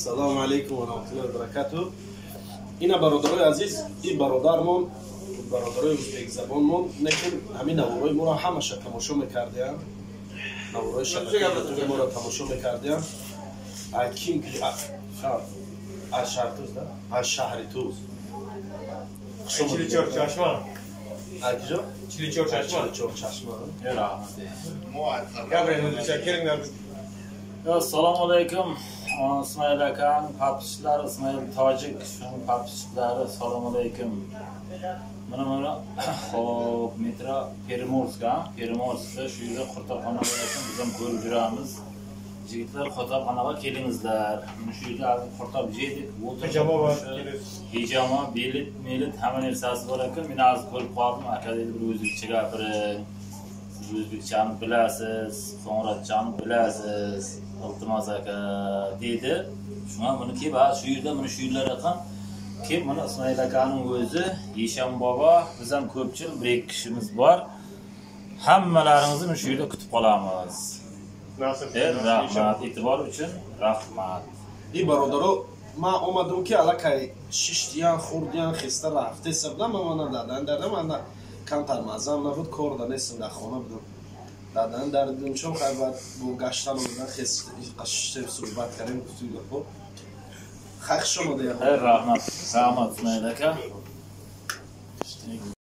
Салому алейкум ва раҳматуллоҳи ва баракатуҳ. Ина, бародарои азиз, ин бародармон, бародарои ӯзбекзабонмон, лекин ҳамин наворои моро ҳамаша тамошо мекардиям, наворои шабакаи моро тамошо мекардиям. Ким аз шаҳри Туз, да, аз шаҳри Туз. Чиличорчашма. Аз киҷо? Чиличорчашма. Чиличорчашма. Gapiring o'zbekcha, kelinglar. Assalomu alaykum, Ismoil akam подписчик lari, Ismoil Tojik, shuni подписчик lari, assalomu alaykum. Mana hop, metro Perimorsk, Perimorskda shu yerda qurtobxona bor ekan, biz ham ko'rib yuramiz. Yigitlar, qurtobxonaga kelingizlar. Mana shu yerda hozir qurtob yedik. Hijama bor. Hijama, belit, melit, hamma narsasi bor ekan. Men hozir ko'rib qoldim. Aka dedi, bir o'zbekcha gapiring. Siz o'zbekchani bilasiz, qo'ng'irotchani bilasiz. Iltimos, aka, dedi. Shunga buni kelib, shu yerda mana shu yerlar ekan. Kelib mana Ismoil akaning o'zi, Yeshon bobo, biz ham ko'pchilik, bir ikki kishimiz bor. Hammalaringizni mana shu yerda kutib qolamiz. Rahmat, e'tibor uchun rahmat. И бародаро, ман омадам ки аллакай шиштиян, хӯрдиян, хеста рафтеса будам. Ман мана дадан дардам, мана камтар маззам набуд, кор да нестам, дар хона будам. Дадан дардим, чон хай баъд бо гаштан омадан, хес шиштем, суҳбат кардем, гуфтем гапҳо. Хай, хуш омадед. Rahmat, rahmat, Ismoil aka.